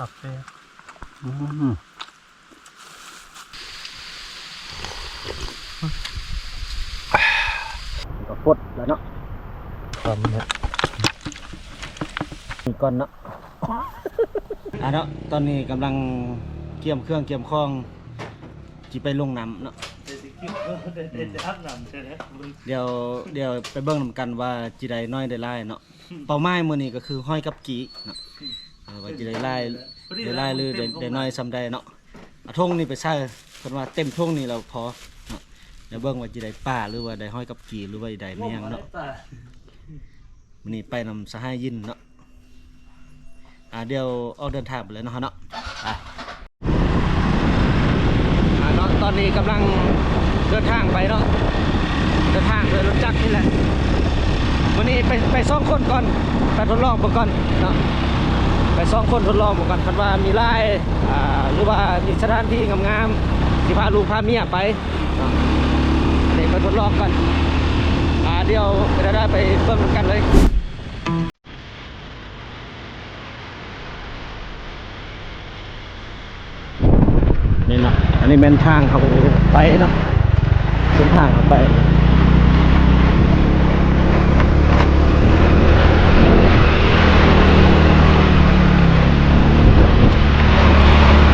ອືມ ກໍຟົດແລ້ວເນາະ ຄວາມເໝິດ ນີ້ກ່ອນເນາະ ອ່າເນາະ ຕອນນີ້ກຳລັງກຽມເຄື່ອງກຽມຂອງ ຊິໄປລົງນ້ຳເນາະ ດຽວ ດຽວໄປເບິ່ງນຳກັນວ່າຊິໄດ້ໜ້ອຍໄດ້ຫຼາຍເນາະ ເປົ້າໝາຍມື້ນີ້ກໍຄືຮ້ອຍກັບກີເນາະ ເອີ ວ່າຊິໄດ້ຫຼາຍ ໄດ້ຫຼາຍຫຼືໄດ້ ໄດ້ໜ້ອຍສ່ຳໃດເນາະ ເອົາຖົງນີ້ໄປໃສ່ ເພິ່ນວ່າເຕັມຖົງນີ້ແລ້ວພໍເນາະ ດຽວເບິ່ງວ່າຊິໄດ້ປາ ຫຼືວ່າໄດ້ຮ້ອຍກັບກີ ຫຼືວ່າໄດ້ແມ່ນຫຍັງເນາະ ມື້ນີ້ໄປນຳສະຫາຍຢິນເນາະ ອ່າ ດຽວອອກເດີນທາງໄປເລີຍເນາະ ເຮົາເນາະ ອ່າ ອ່າ ເນາະ ຕອນນີ້ກຳລັງເດີນທາງໄປເນາະ ເດີນທາງໂດຍລົດຈັກນີ້ແຫຼະ ມື້ນີ້ໄປ ໄປສອງຄົນກ່ອນ ໄປທົດລອງເບິ່ງກ່ອນເນາະ ໄປສອງຄົນທົດລອງເບິ່ງກ່ອນ ຄັນວ່າມີຫຼາຍ ອ່າ ຫຼືວ່າມີສະຖານທີ່ງາມໆ ຊິພາລູກພາເມຍໄປເນາະ ເດ ໄປທົດລອງກ່ອນ ອ່າ ດຽວເປັນແນວໃດໄປເບິ່ງນຳກັນເລີຍ. ນີ້ເນາະ ອັນນີ້ແມ່ນທາງເຮົາໄປເນາະ ເສັ້ນທາງເຮົາໄປ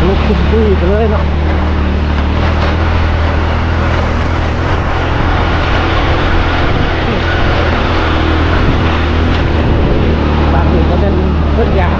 ລຸກຄຸຍໄປເລີຍເນາະ. ບາງທີກໍເປັນຕົ້ນຢາງ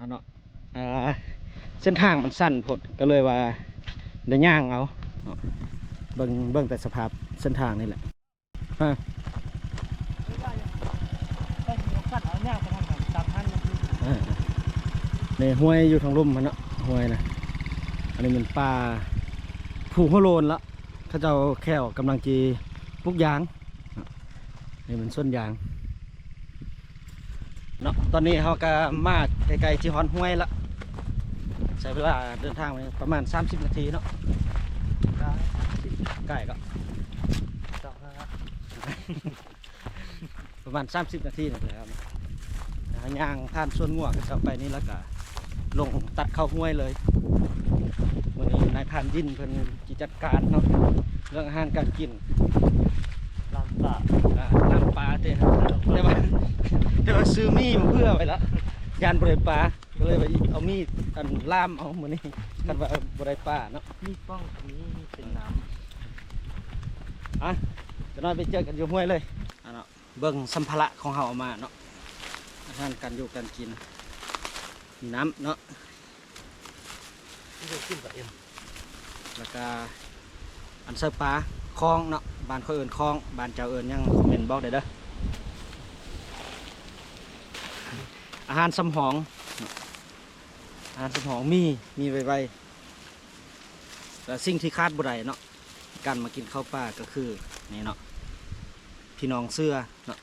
ອັນເນາະ ອ່າ ເສັ້ນທາງມັນສັ້ນໂພດ ກໍເລີຍວ່າໄດ້ຍ່າງເອົາເນາະ ເບິ່ງ ເບິ່ງແຕ່ສະພາບເສັ້ນທາງນີ້ແຫຼະ ຮະ ເອີ ນີ້ຫ້ວຍຢູ່ທາງລຸ່ມຫັ້ນເນາະ ຫ້ວຍນະ ອັນນີ້ແມ່ນປ່າພູຫົວໂລ້ນລະ ເຂົາເຈົ້າແຂ້ວກຳລັງຊິປູກຢາງ ນີ້ແມ່ນສວນຢາງເນາະ ຕອນນີ້ເຮົາກໍມາໃກ້ໆຊິຮອດຫ້ວຍລະ ໃຊ້ເວລາເດີນທາງປະມານສາມສິບນາທີເນາະ ໃກ້ກໍ ປະມານສາມສິບນາທີນີ້ແຫຼະ ເຮົາຍ່າງຜ່ານສວນງົວເຂົາເຈົ້າໄປນີ້ ແລ້ວກະລົງຕັດເຂົ້າຫ້ວຍເລີຍ ມື້ນີ້ນາຍພານຢິນເພິ່ນຊິຈັດການເນາະ ເລື່ອງອາຫານການກິນ ລ້າງປາ ອ່າ ລ້າງປາເດ້ ແຕ່ວ່າ ແຕ່ວ່າຊື້ໝີ່ມາເຜື່ອໄວ້ລະ ຢ້ານບໍ່ໄດ້ປາ ກໍເລີຍວ່າເອົາໝີ່ອັນລ່າມເອົາມື້ນີ້ ຄັນວ່າບໍ່ໄດ້ປາເນາະ ມີປ້ອງ ມີເປັນນ້ຳ ອ່ະ ຈັກໜ້ອຍໄປເຈີກັນຢູ່ຫ້ວຍເລີຍ ອ່ະເນາະ. ເບິ່ງສຳພາລະຂອງເຮົາເອົາມາເນາະ ອາຫານການຢູ່ການກິນ ມີນ້ຳເນາະ ກິນກໍເອັມ ແລ້ວກະອັນໃສ່ປາ ຄອງເນາະ ບ້ານຂ້ອຍເອີ້ນຄອງ ບ້ານເຈົ້າເອີ້ນຫຍັງ ຄອມເມັນບອກໄດ້ເດີ ອາຫານສຳຮອງເນາະ ອາຫານສຳຮອງມີ ມີໄວໆ ແລະສິ່ງທີ່ຂາດບໍ່ໄດ້ເນາະ ການມາກິນເຂົ້າປ່າກໍຄືນີ້ເນາະ ພີ່ນ້ອງເສືອເນາະ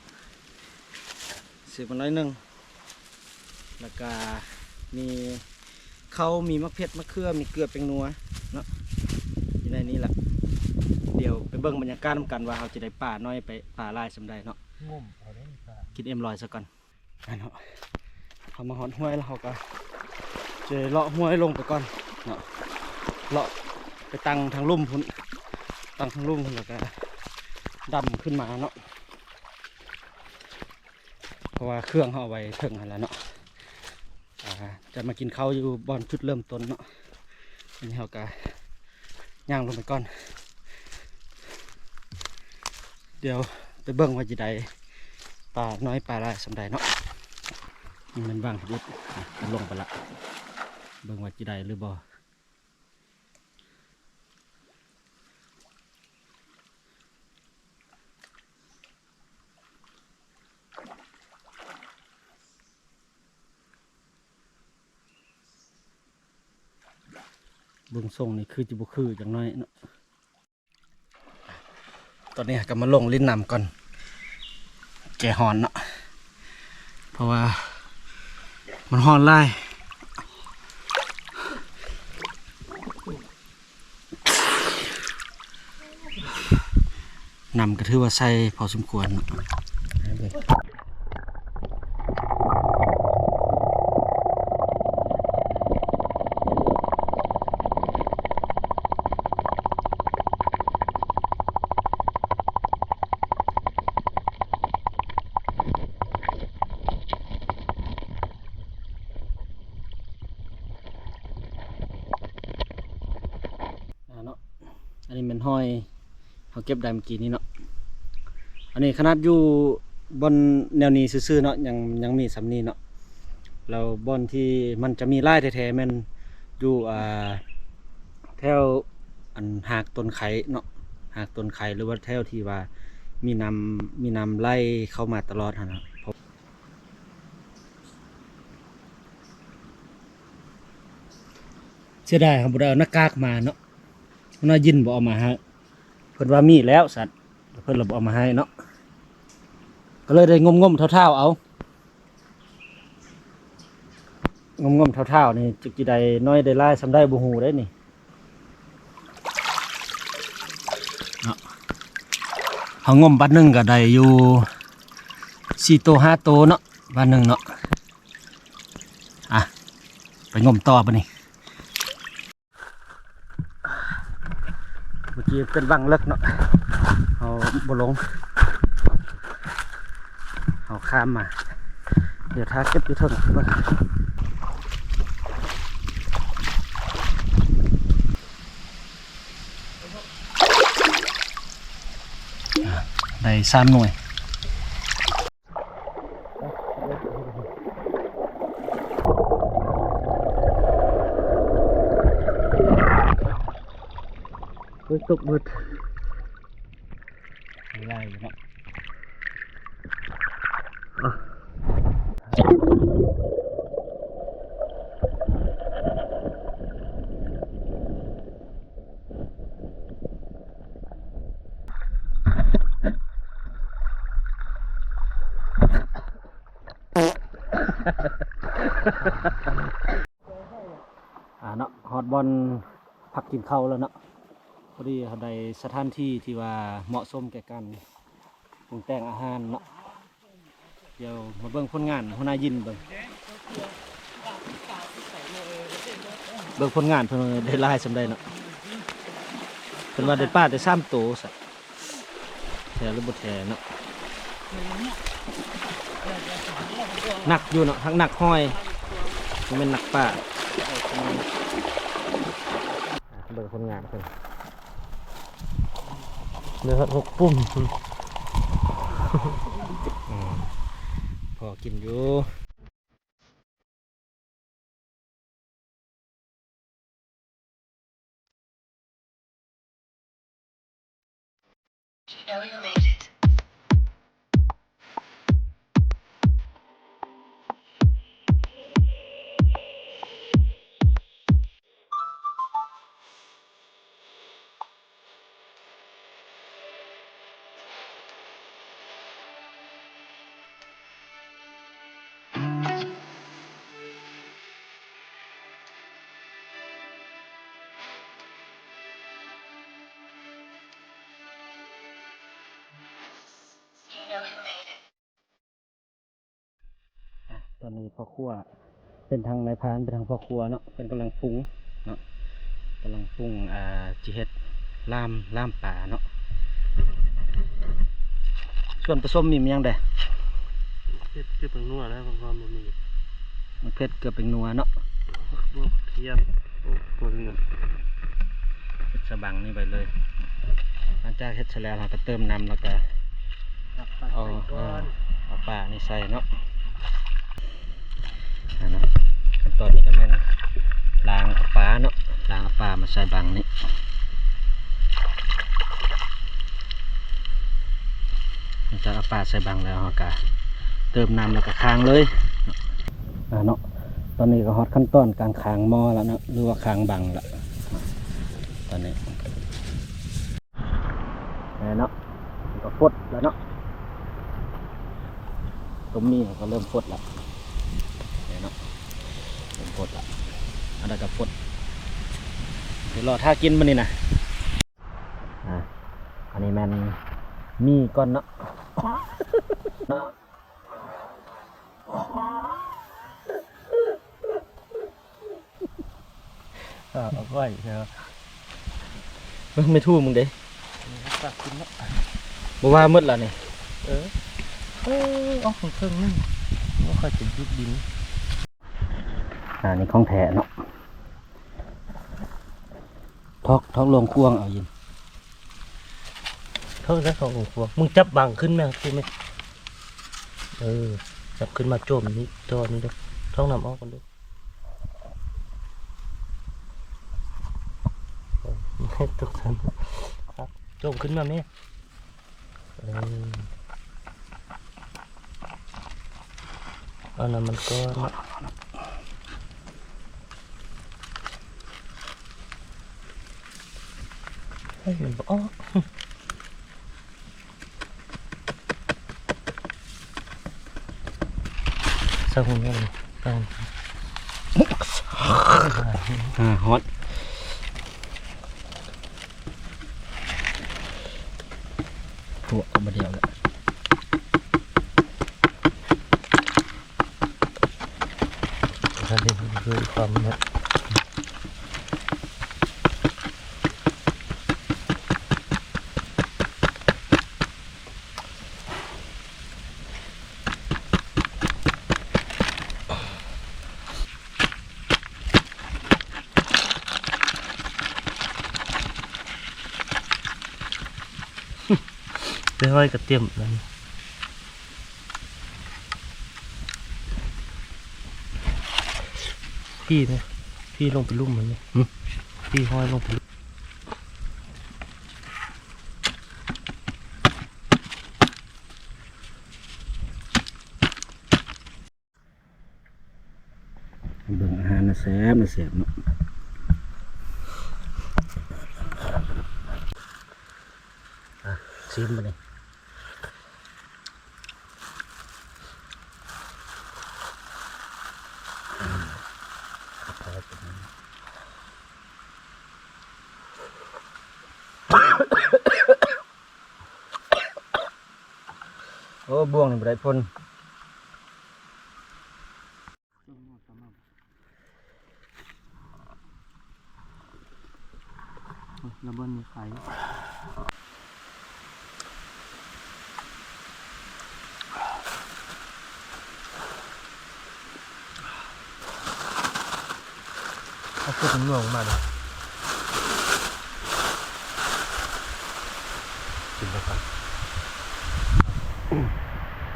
ຊື້ມາໜ້ອຍໜຶ່ງ ແລ້ວກະມີເຂົ້າ ມີໝາກເຜັດ ໝາກເຂືອ ມີເກືອ ແປ້ງນົວເນາະ ຢູ່ໃນນີ້ລະ ດຽວໄປເບິ່ງບັນຍາກາດນຳກັນວ່າເຮົາຈະໄດ້ປາໜ້ອຍໄປ ປາຫຼາຍສ່ຳໃດເນາະ ງົມເອົາເດ້ ກິນເອັມຮ້ອຍຊະກ່ອນ. ອ່າເນາະ ເຮົາມາຮອດຫ້ວຍແລ້ວ ເຮົາກໍຈະເລາະຫ້ວຍລົງໄປກ່ອນເນາະ ເລາະໄປຕັ້ງທາງລຸ່ມພຸ້ນ ຕັ້ງທາງລຸ່ມພຸ້ນ ແລ້ວກໍດຳຂຶ້ນມາເນາະ ເພາະວ່າເຄື່ອງເຮົາເອົາໄວ້ເທິງຫັ້ນແຫຼະເນາະ ອ່າ ຈະມາກິນເຂົ້າຢູ່ບ່ອນຈຸດເລີ່ມຕົ້ນເນາະ ອັນນີ້ເຮົາກໍຍ່າງລົງໄປກ່ອນ ດຽວໄປເບິ່ງວ່າຊິໄດ້ປານ້ອຍປາຫຼາຍສ່ຳໃດເນາະ ນີ້ແມ່ນຫວ່າງທຳອິດ ອ່ະ ລົງໄປລະ ເບິ່ງວ່າຊິໄດ້ຫຼືບໍ່. ເບິ່ງຊົງນີ້ຄືຈະບໍ່ຄືຈັກໜ້ອຍເນາະ. ຕອນນີ້ເຮົາກໍມາລົງຫຼິ້ນນ້ຳກ່ອນ ແກ້ຮ້ອນເນາະ ເພາະວ່າມັນຮ້ອນຫຼາຍ. ນ້ຳກໍຖືວ່າໃສພໍສົມຄວນເນາະ. ອ່າເນາະ ອັນນີ້ແມ່ນຫອຍເຮົາເກັບໄດ້ເມື່ອກີ້ນີ້ເນາະ. ອັນນີ້ຂະໜາດຢູ່ບ່ອນແນວນີ້ຊື່ໆເນາະ ຍັງ ຍັງມີສ່ຳນີ້ເນາະ. ແລ້ວບ່ອນທີ່ມັນຈະມີຫຼາຍແທ້ໆແມ່ນຢູ່ ອ່າ ແຖວອັນຮາກຕົ້ນໄຄເນາະ ຮາກຕົ້ນໄຄ ຫຼືວ່າແຖວທີ່ວ່າມີນ້ຳ ມີນ້ຳໄຫຼເຂົ້າມາຕະຫຼອດຫັ້ນນະ. ເສຍດາຍເຮົາບໍ່ໄດ້ເອົາໜ້າກາກມາເນາະ ຫົວໜ້າຍິນບໍ່ເອົາມາໃຫ້ ເພິ່ນວ່າມີແລ້ວຊັ້ນ ເພິ່ນລະບໍ່ເອົາມາໃຫ້ເນາະ ກໍເລີຍໄດ້ງົມໆທ້າວໆເອົາ ງົມໆທ້າວໆນີ້ ຈັກຊິໄດ້ໜ້ອຍໄດ້ຫຼາຍສ່ຳໃດບໍ່ຮູ້ເດ້ນີ້. ເນາະ ເຮົາງົມບາດໜຶ່ງກໍໄດ້ຢູ່ສີ່ໂຕຫ້າໂຕເນາະ ບາດໜຶ່ງເນາະ. ອ່ະ ໄປງົມຕໍ່ບາດນີ້. ເມື່ອກີ້ເປັນບັ້ງເລິກເນາະ ເຮົາບໍ່ລົງ ເຮົາຂ້າມມາ ດຽວຖ້າເກັບຢູ່ເທິງເບິ່ງ. ໄດ້ສາມໜ່ວຍ. ເອີຍ ຕົກເບິດ. ຫຼາຍຢູ່ເນາະ. ອ່າເນາະ ຮອດບ່ອນພັກກິນເຂົ້າແລ້ວເນາະ. ພໍດີເຮົາໄດ້ສະຖານທີ່ທີ່ວ່າເໝາະສົມແກ່ການປຸງແຕ່ງອາຫານເນາະ. ດຽວມາເບິ່ງຜົນງານຫົວໜ້າຍິນເບິ່ງ ເບິ່ງຜົນງານເພິ່ນໄດ້ຫຼາຍສ່ຳໃດເນາະ. ເພິ່ນວ່າໄດ້ປາແຕ່ສາມໂຕຊະ ແທ້ຫຼືບໍ່ແທ້ເນາະ. ໜັກຢູ່ເນາະ ທັງໜັກຫອຍ ບໍ່ແມ່ນໜັກປາ. ເບິ່ງຜົນງານເພິ່ນ ເຫຼືອຫົກປຸ່ມ. ອືມ ພໍກິນຢູ່. You know who made it. ອ່ະ ຕອນນີ້ພໍ່ຄົວ ເປັນທັງນາຍພານ ເປັນທັງພໍ່ຄົວເນາະ ເພິ່ນກຳລັງປຸງເນາະ ກຳລັງປຸງ ອ່າ ຊິເຮັດລາມ ລາມປາເນາະ. ສ່ວນປະສົມມີຫຍັງແດ່? ເຜັດ ເກືອ ແປ້ງນົວ ແລ້ວມັນກໍບໍ່ມີ ມັນເຜັດ ເກືອ ແປ້ງນົວເນາະ ບວກກະທຽມ ໂອ້ ບໍ່ລືມ ເຮັດສະບັງນີ້ໄປເລີຍ. ຫຼັງຈາກເຮັດເສັດແລ້ວ ເຮົາກໍເຕີມນ້ຳ ແລ້ວກໍ ເອົາ ເອົາປານີ້ໃສ່ເນາະ. ອ່າເນາະ ຂັ້ນຕອນນີ້ກໍແມ່ນລ້າງເອົາປາເນາະ ລ້າງເອົາປາມາໃສ່ບັງນີ້. ຫຼັງຈາກເອົາປາໃສ່ບັງແລ້ວ ເຮົາກໍເຕີມນ້ຳ ແລ້ວກໍຄ້າງເລີຍ. ອ່າເນາະ ຕອນນີ້ກໍຮອດຂັ້ນຕອນການຄ້າງໝໍ້ແລ້ວເນາະ ຫຼືວ່າຄ້າງບັງແລ້ວ ຕອນນີ້. ແມ່ນເນາະ ມັນກໍຟົດແລ້ວເນາະ. ຕົວມີເຮົາກໍເລີ່ມຟົດລະ ນີ້ເນາະ ເລີ່ມຟົດລະ ອັນນັ້ນກໍຟົດ ດຽວລໍຖ້າກິນມື້ນີ້ນະ. ອ່າ ອັນນີ້ແມ່ນມີກ່ອນເນາະ. ອ່າ ເອົາໄວ້ເນາະ ເບິ່ງແມ່ທູ້ມເດ້ ນີ້ກໍຕັກກິນເນາະ ບໍ່ວ່າໝົດລະນີ້ ເອີ ເອີ ອອກເຄິ່ງໜຶ່ງ ບໍ່ຄ່ອຍຈະຢຸດດິນ. ອ່າ ນີ້ຂອງແທ້ເນາະ ທອກ ທອກລວງຄວງເອົາຢູ່. ເທິງຊະ ທ້ອງຂອງຄົວ ມຶງຈັບບັງຂຶ້ນແມ່ ຄືແມ່ ເອີ ຈັບຂຶ້ນມາໂຈມນີ້ ຈອນີ້ເດີ ທ້ອງນ້ຳອອກກ່ອນເດີ ຕົກຊັ້ນ ໂຈມຂຶ້ນມາແມ່ ເອີ ເອົານ້ຳມັນກ່ອນເນາະ. ເຮີ້ຍ ມັນບໍ່ອອກ ໃສ່ຫຸ່ນແມ່ນ ໃສ່ຫຸ່ນ ອ່າ ຮອດ ພວກກໍບໍ່ໄດ້ເອົາລະ ອັນນີ້ຄືຄວາມ ໄປຫ້ອຍກະຕຽມນັ້ນ ພີ້ນະ ພີ້ລົງໄປລຸ່ມມັນນີ້ ພີ້ຫ້ອຍລົງໄປ. ເບິ່ງອາຫານນະ ແຊບນະ ແຊບເນາະ ອ່ະ ຊີມບາດນີ້. ໂອ້ ບ່ວງນີ້ບໍ່ໄດ້ຜົນ ລະບ່ອນມີໄຂ່. ເອົາເຂົ້າໜຽວມາເດີ ກິນໄປກ່ອນ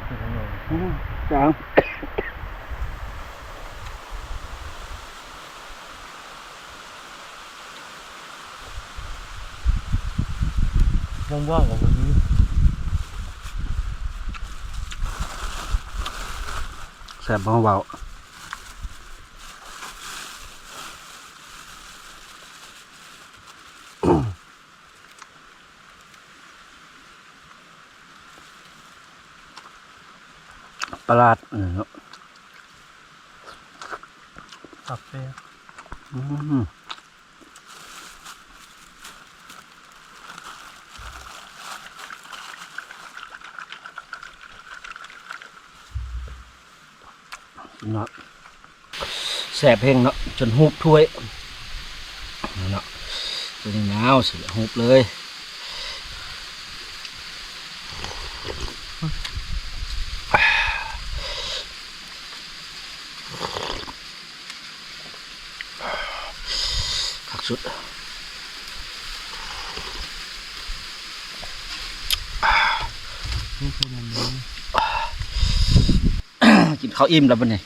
ເຂົ້າໜຽວ ອືມ ຈ້າງ. ວ່າງໆກໍບໍ່ມີ ແຊບບໍ່ເວົ້າ ປະຫຼາດເນາະ ຄັກແທ້ ອືມ. ເນາະ ແຊບແຮງເນາະ ຈົນຫູບຖ້ວຍເນາະ ຕົວນີ້ຍາວຊິຫູບເລີຍ ຄັກສຸດ. ກິນເຂົ້າອີ່ມແລ້ວບັດນີ້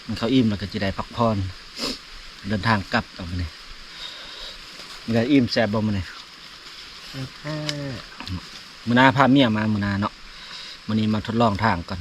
ກິນເຂົ້າອີ່ມແລ້ວກໍຈະໄດ້ພັກຜ່ອນ ເດີນທາງກັບແລ້ວບັດນີ້ ມື້ນີ້ອີ່ມແຊບບໍ່ມື້ນີ້? ແຊບແທ້ ມື້ໜ້າພາເມຍມາມື້ໜ້າເນາະ ມື້ນີ້ມາທົດລອງທາງກ່ອນ.